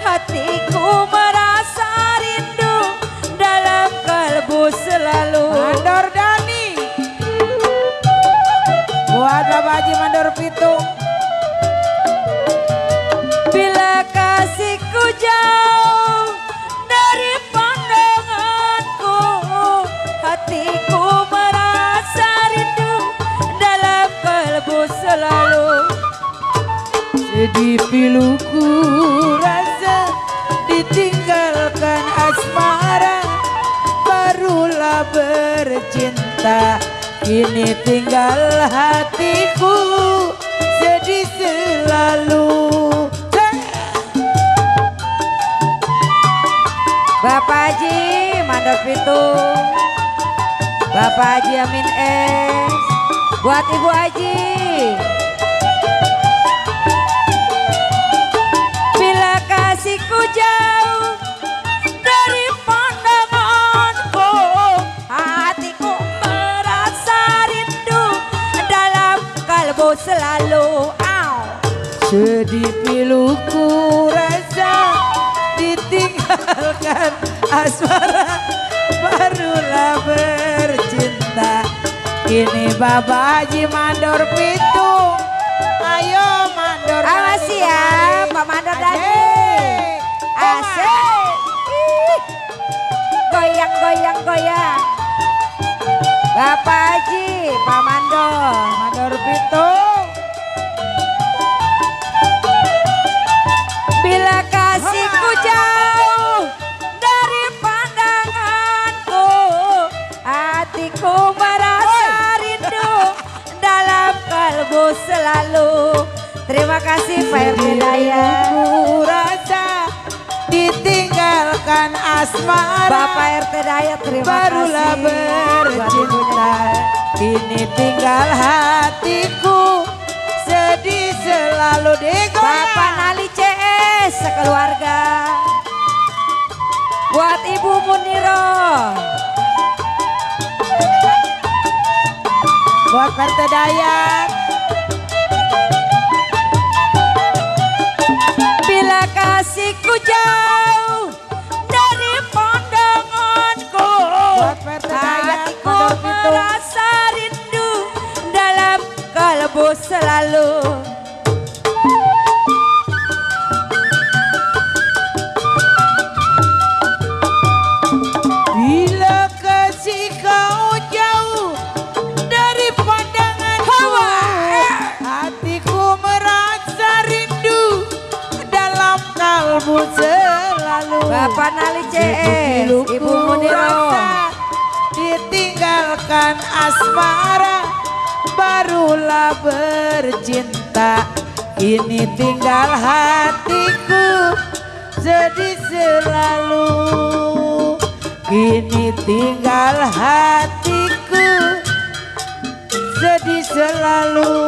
hatiku merasa rindu dalam kalbu selalu. Mandor Dani buat Bapak Haji Mandor Pitung. Bila kasihku jauh dari pandanganku, hatiku merasa rindu dalam kalbu selalu. Sedih piluku rasa ditinggalkan asmara, barulah bercinta, kini tinggal hatiku sedih selalu. Bapak Haji Mandor Pitung, Bapak Haji Amin buat Ibu Haji. Bila kasihku jauh dari pandanganku, hatiku merasa rindu dalam kalbu selalu. Sedih piluku rasa ditinggalkan asmara, barulah bercinta, kini Bapak Haji Mandor Pitung. Ayo Mandor Awas Dani. ya Pak Mandor Dani. Asik. Goyang goyang goyang. Bapak Haji Pak Mandor Pitung. Bila kasihku jauh dari pandanganku, hatiku merasa rindu dalam kalbu selalu. Terima kasih Pak RT Dayat. Rasa ditinggalkan asmara, Bapak RT Dayat terima barulah kasih. bercinta, kini tinggal hatiku sedih selalu. Bapak Nali CS sekeluarga. Buat Ibu Muniro. Buat RT Dayat. Bila kasihku jauh dari pandanganku, hatiku merasa rindu dalam kalbu selalu. Bila kasih kau jauh dari pandanganku, hatiku merasa rindu dalam kalbu selalu. Bapak Nali CS, Ibu Muniro. Ditinggalkan asmara, barulah bercinta. Ini tinggal hatiku sedih selalu. Ini tinggal hatiku sedih selalu.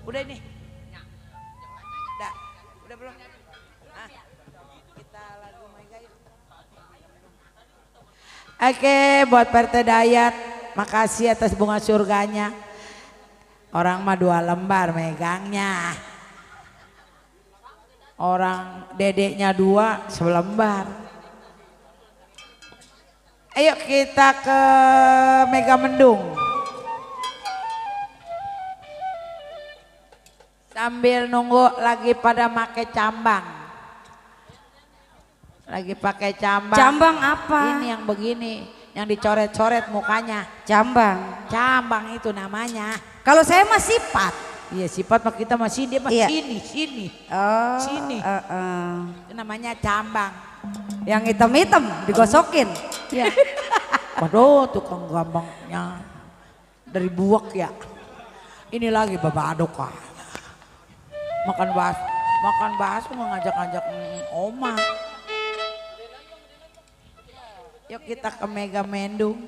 Udah nih. Udah belum? Hah? Kita lagu Mega yuk. Oke, buat Partai Dayat, makasih atas bunga surganya. Orang mah 2 lembar megangnya. Orang dedeknya 2 selembar. Ayo kita ke Mega Mendung. Sambil nunggu lagi pada make cambang. Lagi pakai cambang. Cambang apa? Ini yang begini, yang dicoret-coret mukanya. Cambang. Cambang itu namanya. Kalau saya mah sifat. Iya sifat mah kita mah sini, dia mah Iya. sini. Oh, Sini. Itu namanya cambang. Yang hitam-hitam digosokin. Iya. Waduh tukang gambangnya dari buak ya. Ini lagi babadok ah. Makan bakso ngajak-ngajak oma. Yuk kita ke Mega Mendung.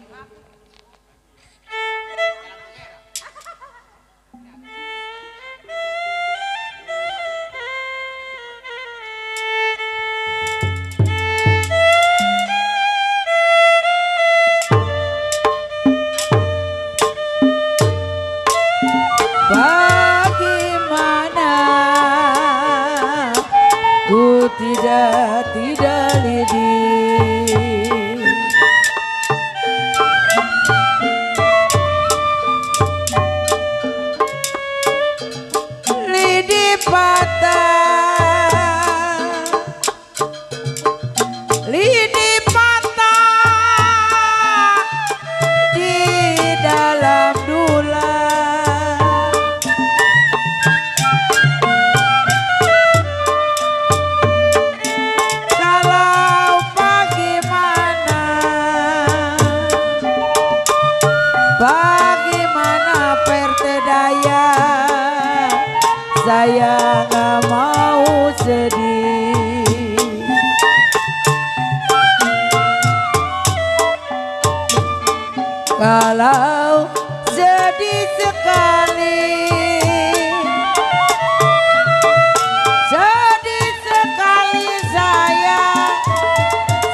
Bagaimana ku tidak lidi. Lidi patah, lidi patah di dalam dulang. Kalau bagaimana Partai Dayat, saya nggak mau sedih. Kalau sedih sekali, sedih sekali saya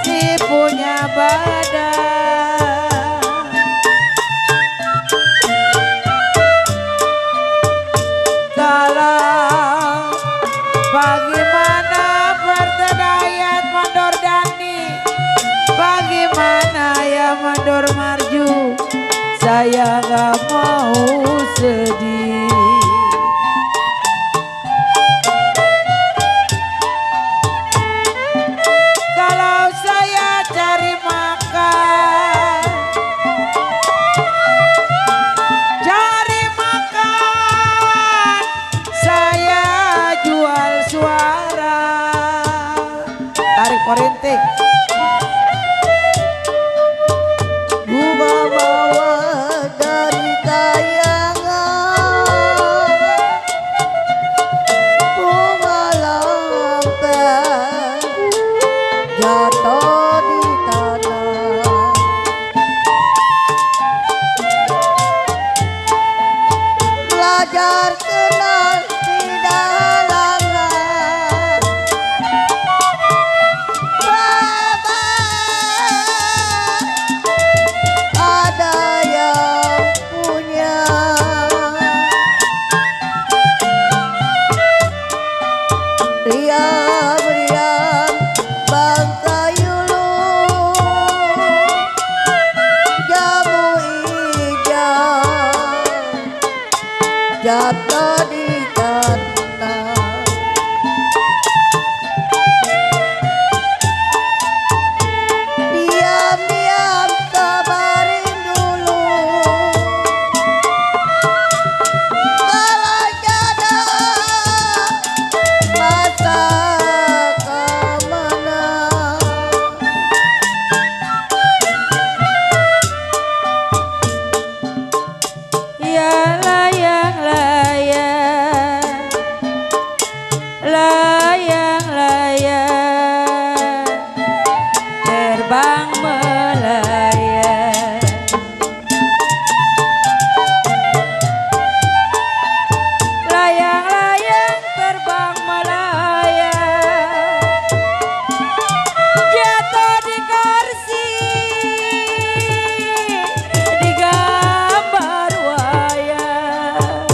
si punya badan. Kalau bagaimana Partai Dayat Mandor Dani, bagaimana ya Mandor Marju, saya gak mau sedih. Kalau saya cari makan, saya jual suara. Tarik korintik. Bunga mawar dari kayangan, bunga langka jatuh di tanah. Belajar kenal tidak halangan, Baba ada yang punya. Riam-riam bangka yulu, jamu hijau jatuh di tanah. Diam-diam sabarin dulu, kalau jodoh layang-layang, layang-layang terbang melayang. Layang-layang terbang melayang, jatuh di kursi di gambar wayang.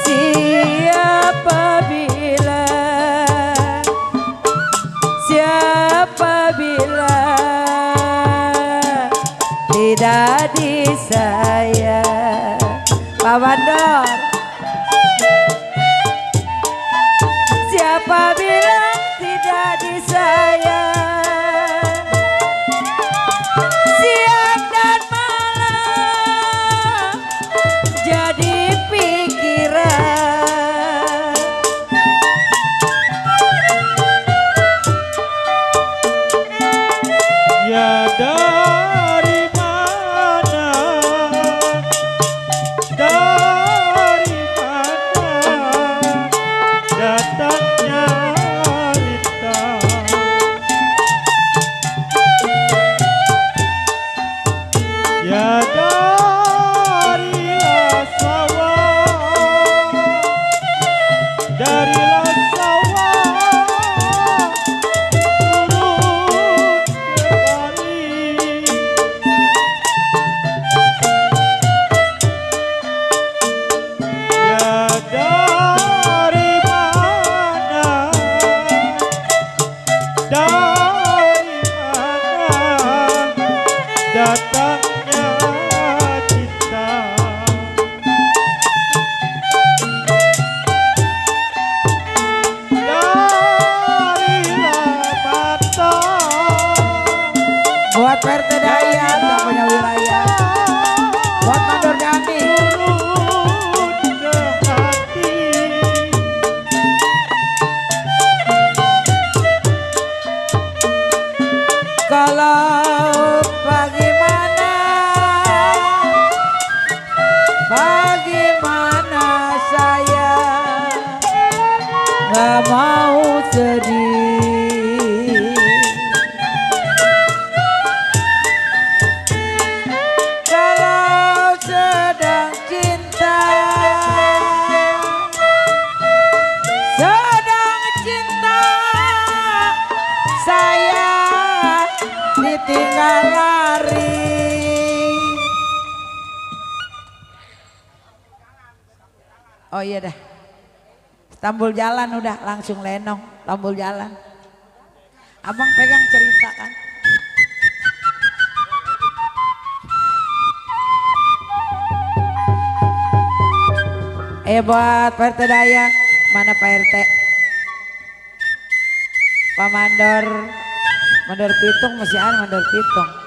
Siapa bilang, siapa bilang tidak disayang. Pak Mandor, siapa bilang tidak disayang? Siang dan malam jadi pikiran. Ya dari mana, dari mana datangnya lintang. Ya darilah sawah, darilah sawah turun kembali. Ya dari mana, dari mana datangnya cinta. Darilah mata Buat PRT Dayat yang punya wilayah, buat Mandor Dani. turun ke hati. Kalau bagaimana, bagaimana saya nggak mau sedih. Kalau sedang cinta, sedang cinta, saya ditinggal lari. Oh iya dah, Tambul jalan udah langsung lenong, tambul jalan. Abang pegang cerita kan. Buat Pak RT Dayak, mana Pak RT? Pak Mandor, Mandor Pitung masih ada Mandor Pitung.